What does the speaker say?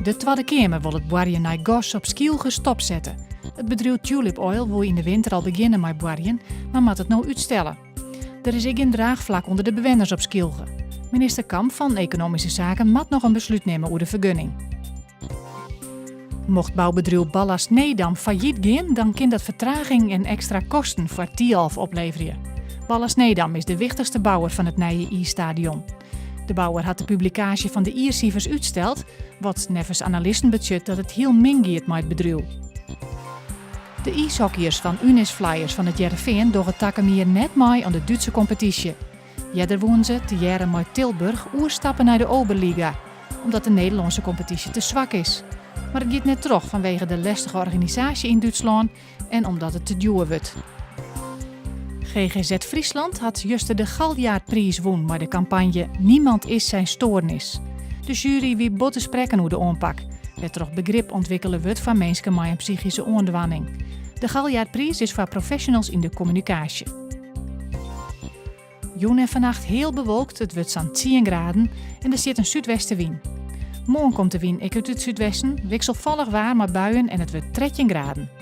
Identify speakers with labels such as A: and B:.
A: De Twadde Keamer wol it boarjen nei gas op Skylge stopsette. It bedriuw Tulip Oil woe yn de winter al begjinne mei boarjen, mar moat it no útstelle. Der is ek gjin draachflak ûnder de bewenners op Skylge. Minister Kamp fan Ekonomyske Saken moat noch in beslút nimme oer de fergunning. Mocht boubedriuw Ballast Nedam fallyt gean, dan kin dat fertraging en ekstra kosten foar Thialf opleverje. Ballast Nedam is de wichtichste bouwer fan it nije iisstadion. De bouwer hat de publikaasje fan de jiersifers útsteld, wat neffens analisten betsjut dat it hiel min giet mei it bedriuw. De iishockeyers fan UNIS Flyers fan It Hearrenfean dogge takom jier net mei oan de Dútse kompetysje. Earder woene se, tegearre mei Tilburg, oerstappe nei de Oberliga, omdat de Nederlânske kompetysje te swak is. Mar it giet net troch fanwege de lestige organisaasje yn Dútslân en omdat it te djoer wurdt. GGZ Friesland hat juster de Galjaardpriis wûn mei de kampanje Niemand is zijn stoornis. De sjuery wie bot te sprekken oer de oanpak, wêrtroch begrip ûntwikkele wurdt foar minsken mei in psychyske oandwaning. De Galjaardpriis is foar professionals yn de kommunikaasje. Jûn en fannacht heal bewolkt, it wurdt sa'n tsien graden en der stiet in súdwestewyn. Moarn komt de wyn ek út it súdwesten, wikselfallich waar mei buien en it wurdt 13 graden.